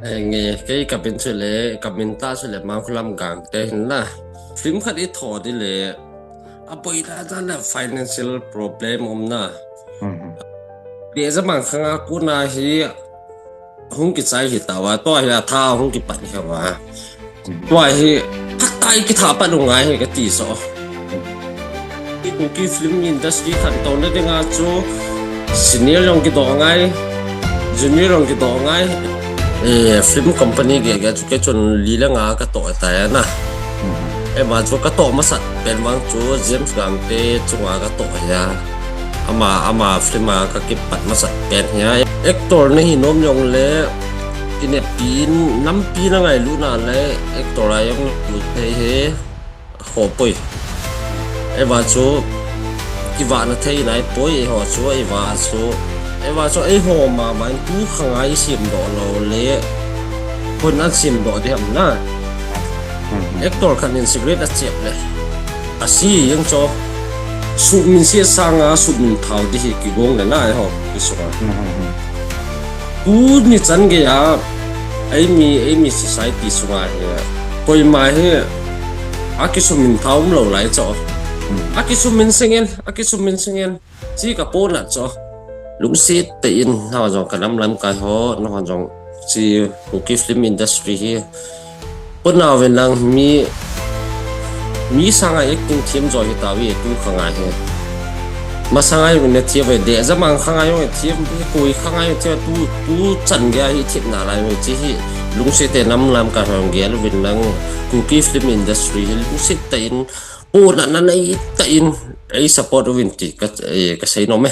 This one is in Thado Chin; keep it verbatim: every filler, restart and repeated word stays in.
Nge, kei kamin chu le, kamin ta chu le, Mangkhulam Gangte hin na. Film khat i tho di le, a boina ta le financial problem um na. Deja mang khanga kuna hi hung kichai hi tawa, tua hi a tha hung kipat hi wa. Tua hi, khatai kitha pat u ngai hi kati so. I Kuki film industry khantouna dinga chu senior jong kidoh ngai, junior jong kidoh ngai. Eh, film company ge ge chu kei chun li le nga katoh tai na. Ema chu katoh masat pen vang chu James Gangte chunga katoh ya. Ama, ama film a kakipat masat pen ya. Actor nahi nom jong le, kinepi in nampi na ngailutna le actor a jong lut thei hi. Khopoi. Eiva chu kivahna thei nai poi, eiho chu, eiva chu, eiva chu, eiho mama in tu khanga i simdoh lou le, hon an simdoh di ham na. Actor khat in cigarette a chep le, a si jeng chu, suhminse sanga suhminthao di hi kigong le na, eiho kisunga. Tuni chan geiya, eimi, eimi society sunga hi, koima hi, akisuhminthao umlou lai chu. Akisuhmin singen, akisuhmin singen. Chi kapohnat chu. Lungset tah in, nahon jong ka nam lamkai ho, nahon jong chi Kuki film industry hi. Pohnat uvin lang mi, mi sanga acting thiam jo hi tave tu khanga hi. Masanga hi vin thiam ve, deja mang khanga hi thiam, koi khanga hi thiam, tu, tu chan geiya hi thiam nalai ve chi hi. Lungset tah in nam lamkai ho gel uvin lang Kuki film industry hi lungset tah in, pohnat nanei tah in, ei support uvin ti ka, eh, kasei nom e.